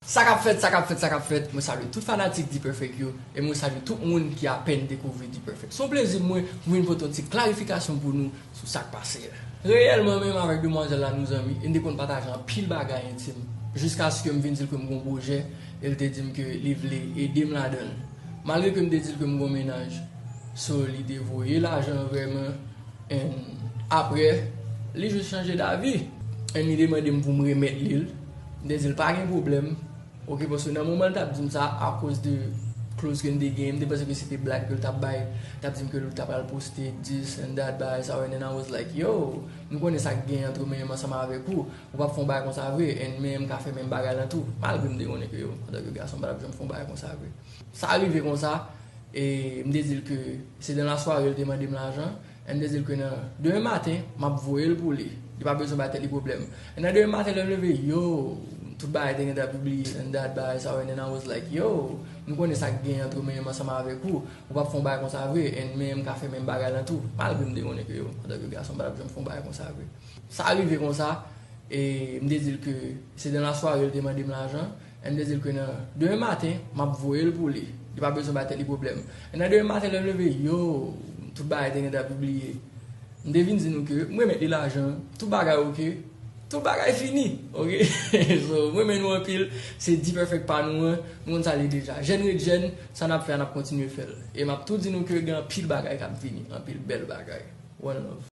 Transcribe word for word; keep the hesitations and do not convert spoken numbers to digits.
Sa k ap fèt, sa k ap fèt, sa k ap fèt. Mwen salye tout fanatik D-Perfect yo e mwen salye tout moun ki apèn dekouvri D-Perfect. Se yon plezi mwen pou vin pote yon ti klarifikasyon pou nou sou sa k pase a. Reyèlman menm, avèk demwazèl la nou zanmi e n te konn pataje anpil bagay entim, jiskaske m vin di l ke m gon pwojè e l te di m ke li vle ede m ladan l. Malgre ke m te di l ke m gon mennaj, so li te voye lajan vrèman. And apre, li jis chanje davi. And li demande m pou m remèt li l. M te di l pa gen pwoblèm. Ok, paske nan moman l t ap di m sa, akoz de clause ke n te gen, m te panse ke se te blag ke l t ap bay, t ap di m ke l t ap al poste this and that, bagay sa yo, and then I was like, yo, nou konnen sa k gen ant mwen menm ansanm avèk ou, ou p ap fè yon bagay konsa vre, and men m ka fè menm bagay lan tou, malgre m te konnen ke yo, antanke gason, m pa t ap janm fè yon bagay konsa vre. Sa rive konsa, e m te di l ke se nan lasware l te mande m lajan, e m te di l ke nan demen maten, m ap voye l pou li. Li pa bezwen bay tèt li pwoblèm. E nan demen maten, lè m leve, yo, tout bagay te gentan pibliye, and that, bagay sa yo, and then I was like, yo, nou konnen sa k gen ant mwen menm ansanm avèk ou, ou p ap fè yon bagay konsa vre, and men m ka fè menm bagay lan tou, malgre m te konnen ke yo, antanke gason, m pa t ap janm fè yon bagay konsa vre. Sa rive konsa, e m te di l ke se nan lasware l te mande m lajan, e m te di l ke nan demen maten, m ap voye l pou li. Li pa bezwen bay tèt li pwoblèm. E nan demen maten, lè m leve, yo, tout bagay te gentan pibliye. M te vin di nou ke m remèt li lajan, tout bagay ok, tout bagay fini, ok? So, m renmen nou anpil, se D-Perfect pa nou an, nou konn sa l ye deja. Jèn ret jèn, sa n ap fè a, n ap kontinye fè l. E m ap tou di nou ke gen anpil bagay k ap vini, anpil bèl bagay. One love.